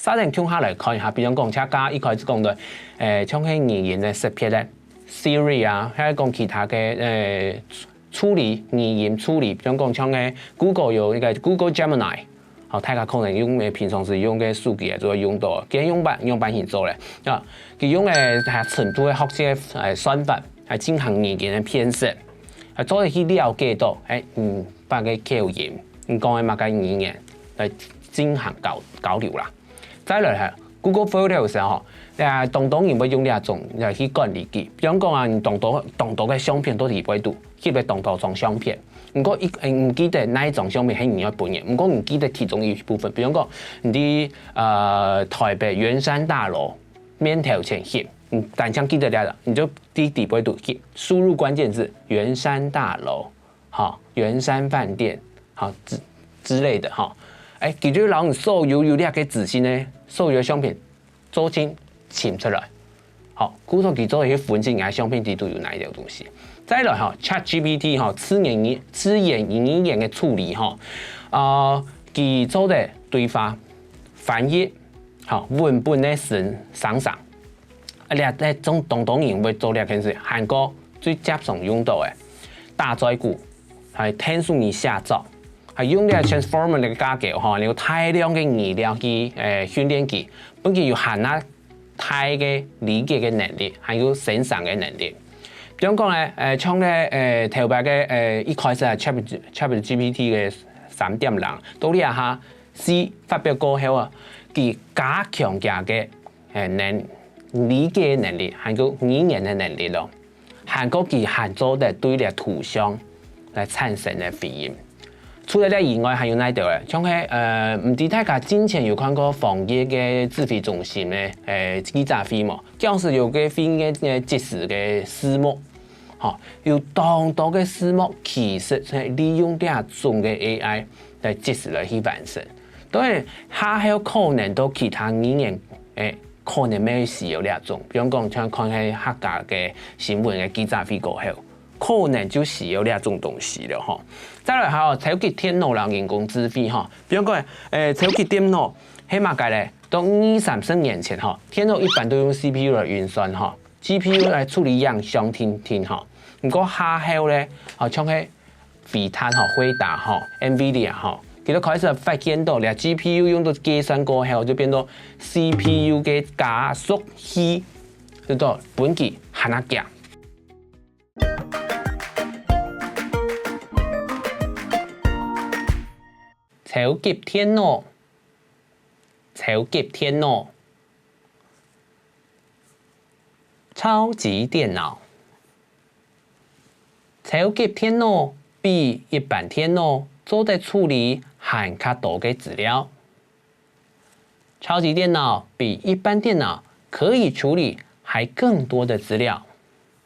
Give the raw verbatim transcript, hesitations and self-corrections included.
大家共下來看一下，比如講，像剛剛一開始講个，誒，像係語音个識別个 Siri 啊，還有講其他个，誒，處理語音處理，比如講像个 Google 有一個 Google Gemini，好，大家可能用个平常時用个手機啊，就會用到，佢用版用版去做咧。啊，佢用个還程度个學習个，誒，算法，還進行語言个辨識，還做得去了解到，誒，嗯，別个口音，你講个麼个語言，來進行交交流啦。再來哈，Google Photos 吼，啊，當多人會用這種來去管理佢。比如講啊，你當多當多个相片都在該肚，翕了當多張相片。毋過一毋記得哪一張相片係你个本人，毋過你記得其中一部分。比如講，你在呃台北圓山大樓面頭前翕，你單淨記得這個，你就在底背肚翕，輸入關鍵字圓山大樓，好，圓山飯店，好之之類的哈。誒，佢就摎你所有有這個資訊呢，所有个相片做清尋出來。好，故所佢做一個分析，你个相片底肚有哪一條東西。再來哈，ChatGPT 哈，自然語自然語言个處理哈，啊，佢做得對話、翻譯，好，文本个生生成。啊，這這種當多人會做這件事，還過最接常用到个打嘴鼓，還聽說你寫作，還用這個 transformer 个架構哈，有大量个語料去誒訓練佢，分佢有還較大个理解个能力，還有生成个能力。比如講呢，誒，像呢，誒，頭擺个，誒，一開始啊，Chat ChatGPT 个三點零，到這下四發表過後啊，佢加強佢个，誒，能理解能力，還有語言个能力咯。還過佢還做得對這圖像來產生个回應。 除了這以外，還有哪兜咧？像係呃，毋知大家進前有看過防疫个指揮中心个誒記者會無？當時有個會議个即時个字幕，吼，有當多个字幕其實係利用這種个 AI 來即時來去完成。當然，下後可能到其他語言，誒，可能乜需要這種，比如講像看係客家个新聞个記者會過後。 可能就需要這種東西了吼。再來還有超級電腦摎人工智慧吼，比如講，誒，超級電腦係麼个咧？到二三十年前吼，電腦一般都用CPU來運算吼，GPU來處理影像定定吼。毋過下後咧，吼，像係飛達吼、輝達吼、NVIDIA吼，佢兜開始發現到，這GPU用到計算過後，就變到CPU个加速器，就到分佢還較強。 超級電腦，超級電腦，超級電腦。超級電腦比一般電腦做得處理還較多个資料。 超級電腦比一般電腦可以處理還更多的資料。